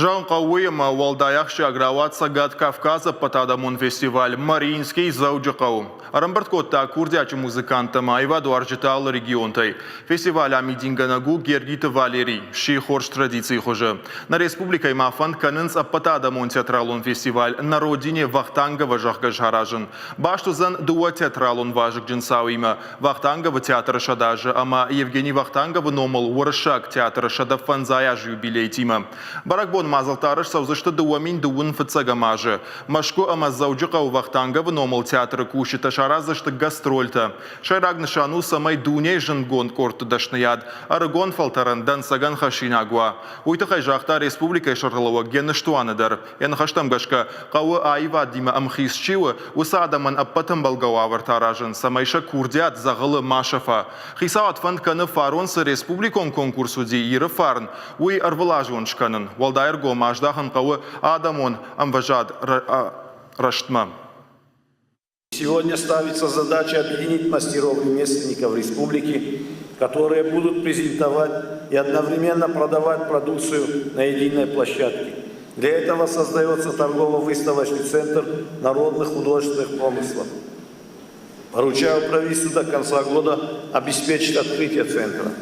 Зӕгъын хъӕуы уый, ӕмӕ уӕлдай ахсджиаг рауад Цӕгат Кавказы ӕппӕтадӕмон фестиваль «Мариинский» Дзӕуджыхъӕуы. Ӕрӕмбырд кодта курдиатджын музыканттӕ ӕмӕ аивадуарзджытӕ алы регионтӕй. Фестиваль амидингӕнӕг у Гергиты Валерий, сси хорз традицийы хуызы. Нӕ республикӕйы ма фӕнд кӕнынц ӕппӕтадӕмон театралон фестиваль «На родине Вахтангова» зӕгъгӕ саразын. Баст уыдзӕн дыууӕ театралон вазыгджын цауимӕ Вахтанговы театры сӕдӕазы ӕмӕ Евгений Вахтанговы номыл Уырыссаг театры 150 азы юбилейтимӕ. Бӕрӕгбон мадзӕлттӕ арӕзт цӕудзысты 2021 фыццӕгӕм азы. Мӕскуы ӕмӕ Дзӕуджыхъӕуы Вахтанговы номыл театры кусджытӕ сараздзысты гастрольтӕ. Сӕйраг нысан у, цӕмӕй дунейы зындгонд къордты дӕсныйад ӕрыгон фӕлтӕрӕн дӕнцӕгӕн хӕссинаг уа. Уый тыххӕй загъта республикӕйы сӕргълӕууӕг йӕ ныстуаны дӕр. Йӕ ныхӕстӕм гӕсгӕ, хъӕуы аивадимӕ ӕмхиц чи у, уыцы адӕмӕн ӕппӕт ӕмбӕлгӕ уавӕртӕ аразын, цӕмӕй сӕ курдиат дзӕгъӕлы ма сӕфа. Хицауад фӕнд кӕны фарон цы республикон конкурс уыди Иры фарн, уый ӕрвылазон скӕнын. Уӕлдай ӕргом аздахын хъӕуы адӕмон ӕмвӕзад рӕзтмӕ. Сегодня ставится задача объединить мастеров и ремесленников республики, которые будут презентовать и одновременно продавать продукцию на единой площадке. Для этого создается торгово-выставочный центр народных художественных промыслов. Поручаю правительству до конца года обеспечить открытие центра.